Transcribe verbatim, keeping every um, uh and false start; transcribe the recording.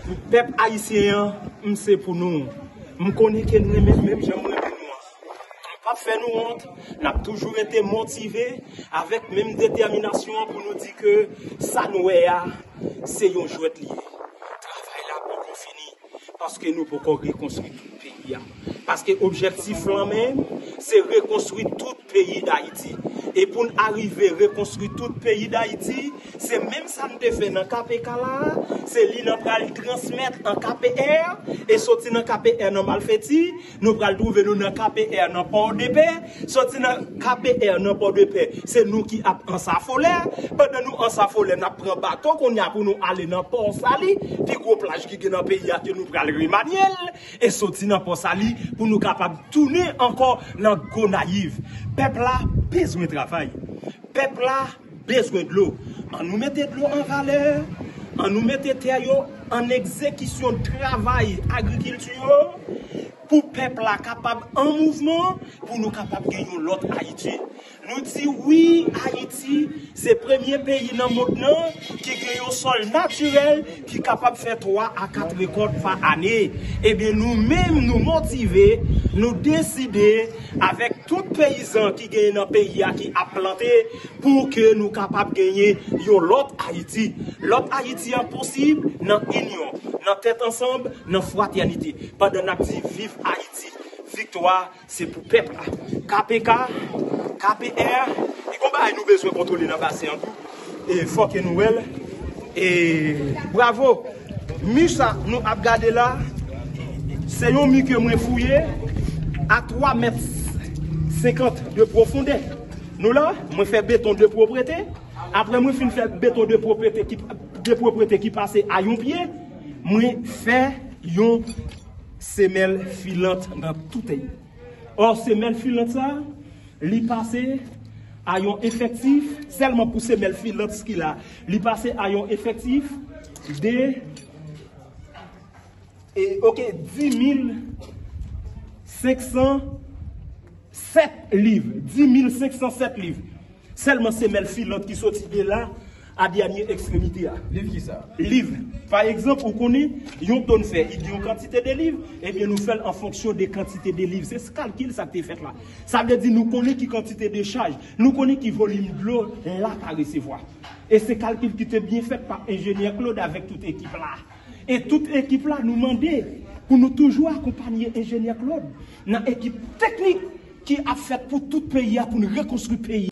Pèp ayisyen an, m se pou nou. M konnen ke n renmen l menm jan m renmen nou an. M p ap fè nou wont, n ap toujou rete motive avèk menm detèminasyon an pou nou di ke sa n wè a, se yon jwèt li ye. Travay la poko fini, paske nou poko rekonstwi tout peyi a. Paske objektif lan menm, se rekonstwi tout peyi Dayiti. E pou n arive rekonstwi tout peyi Dayiti, se menm sa n te fè nan K P K la, se li n pral transmèt an K P R, e soti nan K P R nan Malfeti, nou pral twouve nou nan K P R nan Pòdepè, soti nan K P R nan Pòdepè, se nou ki ap Ansafolè, pandan nou Ansafolè, n ap pran bato kounye a pou nou ale nan Pòsali, pi gwo plaj ki gen nan peyi a ke nou pral remanye l, e soti nan Pòsali pou nou kapab tounen ankò nan Gonayiv. Pèp la bezwen travay. Pèp la bezwen dlo. An nou mete dlo an valè. An nou mete tè yo an egzekisyon travay agrikilti yo pou pèp la kapab an mouvman, pou nou kapab gen yon lòt Ayiti. Nou di wi, Ayiti se premye peyi nan mond nan ki gen yon sòl natirèl ki kapab fè twa a kat rekòt pa ane. Ebyen, nou menm, nou motive, nou deside avèk tout peyizan ki genyen nan peyi a ki ap plante pou ke nou kapab genyen yon lòt Ayiti. Lòt Ayiti an posib nan inyon, nan tèt ansanm, nan fratènite. Pandan n ap di viv Ayiti, viktwa se pou pèp la. K P K, K P R, e gon bagay nou bezwen kontwole nan basen an tou. E fòk nou wè l. E bravo. Mi sa nou ap gade la, se yon mi ke mwen fouye a twa mèt senkant de pwofondè. Nou la, mwen fè beton de pwoprete. Apre mwen fin fè beton de pwoprete ki, de pwoprete ki pase a yon pye, mwen fè yon semèl filant nan toutèy. Ò, semèl filant sa, li pase a yon efektif, sèlman pou semèl filant ki la, li pase a yon efektif de, e, ok, dis mil cinq cent sept liv. Dis mil cinq cent sept liv. Sèlman semèl filant ki soti de la a dènye ekstremite a. Liv ki sa? Liv. Pa egzanp, ou konnen, yon tonn fè, i gen yon kantite de liv, ebyen nou fè l an fonksyon de kantite de liv. Se kalkil sa k te fèt la. Sa vle di nou konnen ki kantite de chaj, nou konnen ki volim dlo la ka resevwa. E se kalkil ki te byen fèt pa enjenyè Claude avèk tout ekip la. E tout ekip la, nou mande pou nou toujou akonpanye enjenyè Claude nan ekip teknik ki ap fèt pou tout peyi a, pou n rekonstwi peyi.